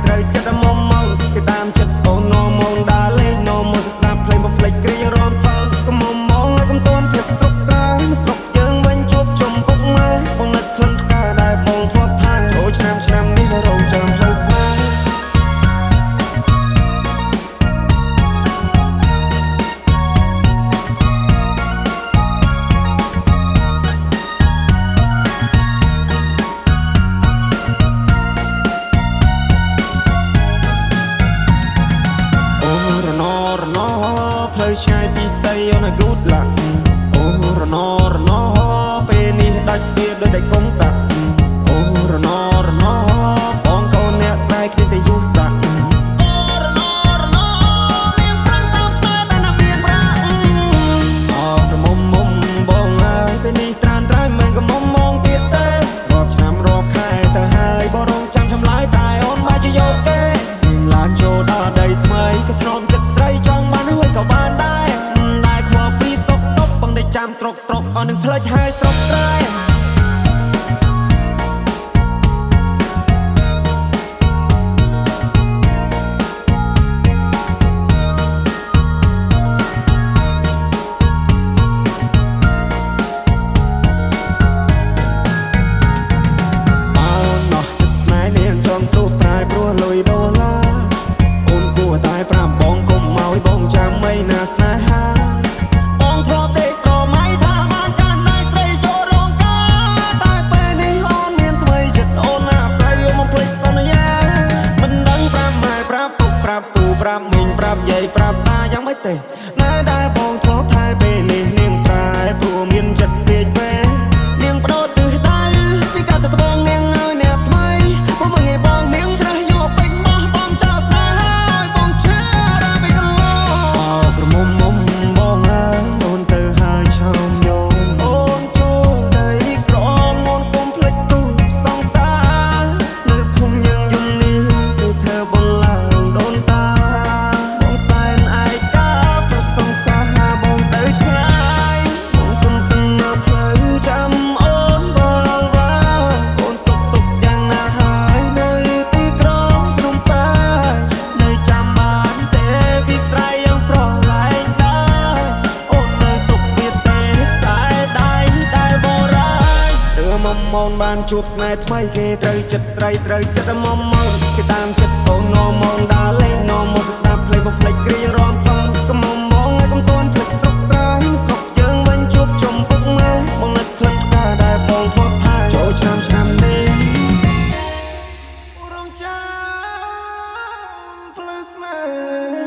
ត្រូវចិត្តមុំមកគេតាមចិត្តអូននាំមកដើរលេងនាំមកទៅស្ដាប់ភ្លេងបំភ្លេចគ្រារំថនកុំមុំមកឲ្យកុំតន់ភ្លេចស្រុកស្រែមកស្រុកយើងវិញជួបជុំពុកម៉ែបងនឹកក្លិនផ្កាដែលបងធ្លាប់ថែអូឆ្នាំឆ្នាំនេះរងចាំផ្លូវស្នេហ៍ អូរណរណផ្លូវឆ្ងាយពីស័យអូនឲ្យ good luck អូរណរណពេលនេះដាច់វាដូចតែកុងតាក់អូរណរណបងកូនអ្នកស្រែគ្មានតែយុស័កអូរណរណនាងប្រឹងតាមស្នេហ៍តែណាមានប្រាក់អក្រមុំមុំបងអើយពេលនេះត្រានត្រៃមិនក៏មុំមងទៀតទេរាប់ឆ្នាំរាប់ខែទៅហើយបងរងចាំចម្លើយតែអូនមកជាយកគេនាងឡើងចូលដល់ដីថ្មីក៏ធ្នមចិត្តស្រីចង់បានហើយក៏បានដែរមិនដែលខ្វល់ពីសុកតុកបងได้ចាំត្រុកត្រុកអស់នឹងផ្លេចហើយស្រុកស្រែ បើណោះចិត្តស្នេហ៍នាងចង់ព្រួសប្រែព្រោះលុយដុល្លារអូនគួរតែប្រាប់បងកុំឲ្យបងចាំអីណាស្នេហាបងធ្លាប់ដេកស្រមៃថាបានកាន់ដៃស្រីចូលរោងការតែពេលនេះអូនមានថ្មីចិត្តអូនណាប្រៃយកមកភ្លេចសន្យាមិនដឹងប្រាប់ម៉ែប្រាប់ពុកប្រាប់ពូប្រាប់មីងប្រាប់យាយប្រាប់តាយ៉ាងម៉េចទេស្នេហ៍ដែលបងធ្លាប់ថែពេលនេះនាងប្រែព្រោះមានចិត្តពេកពេលនាងបដូរទិសដៅពីកាត់ទៅត្បូងនាងឲ្យអ្នកថ្មីមកមើលងាយបងនាងច្រេះយកពេញបោះបងចោលស្នេហ៍ឲ្យបងឈឺដល់ពីកន្លងអោក្រមុំមុំបងអើយអូនទៅហើយឆោមញោមអូនចូលដីក្រមអូនកុំភ្លេចទូសង្សារនៅភូមិយើងយំនេះគឺធ្វើបងឡើងដូនតាបងសែនឯកាប្រសងសាហាបងទៅឆ្ងាយបងទន្ទឹងនៅផ្លូវចាំអូនវល់វ៉ាអូនសុខទុក្ខយ៉ាងណាហើយនៅទីក្រុងភ្នំពេញនៅចាំបានទេវិស្រ័យយ៉ាងប្រឡែងដែរអូននៅទុកវាទេខ្សែដៃដែលបរាយទើមមមបានជួបស្នេហ៍ថ្មីគេត្រូវចិត្តស្រីត្រូវចិត្តមមមគេតាមចិត្តអូននាំមកដើរលេងនាំមកទៅស្ដាប់ភ្លេងបំភ្លេចគ្រារំថនកុំមមងឲ្យកុំតន់ភ្លេចស្រុកស្រែស្រុកយើងវិញជួបជុំពុកម៉ែបងនឹកក្លិនផ្កាដែលបងធ្លាប់ថែចូលឆ្នាំឆ្នាំនេះរងចាំផ្លូវស្នេហ៍